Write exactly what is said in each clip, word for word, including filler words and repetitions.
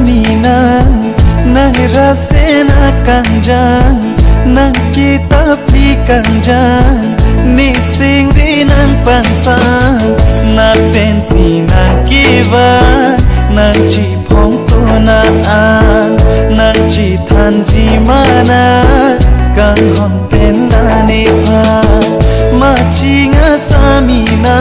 Mina, nang rasen akangjan, nang kitap li kangjan, nising binang pansa, nat pensi nang kevan, nang chiphong tuna an, nang chithanji mana, kanghon pen la nephan, machinga samina.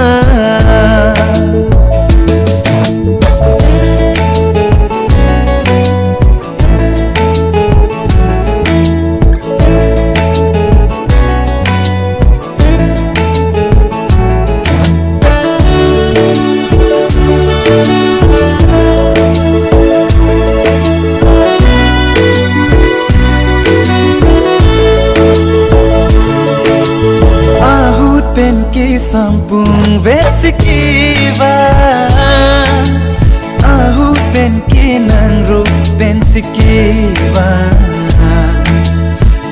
Ahut pen kesampung vesi kevan, ahut pen kenangrup pensi kevan,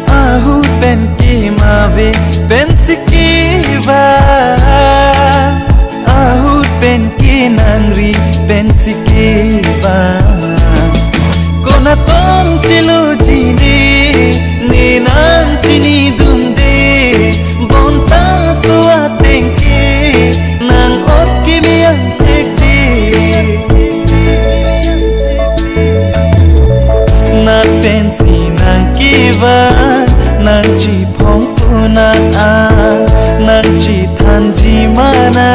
ahut pen kemave pensi kevan, ahut pen kenangri pensi kevan. Konat tong cheloji ne, ne nang chinidunde, bonta so ateng ke, nang ot kimi angthek je. Nat pensi nang kevan, nang chiphong tuna an, nang chithanji mana,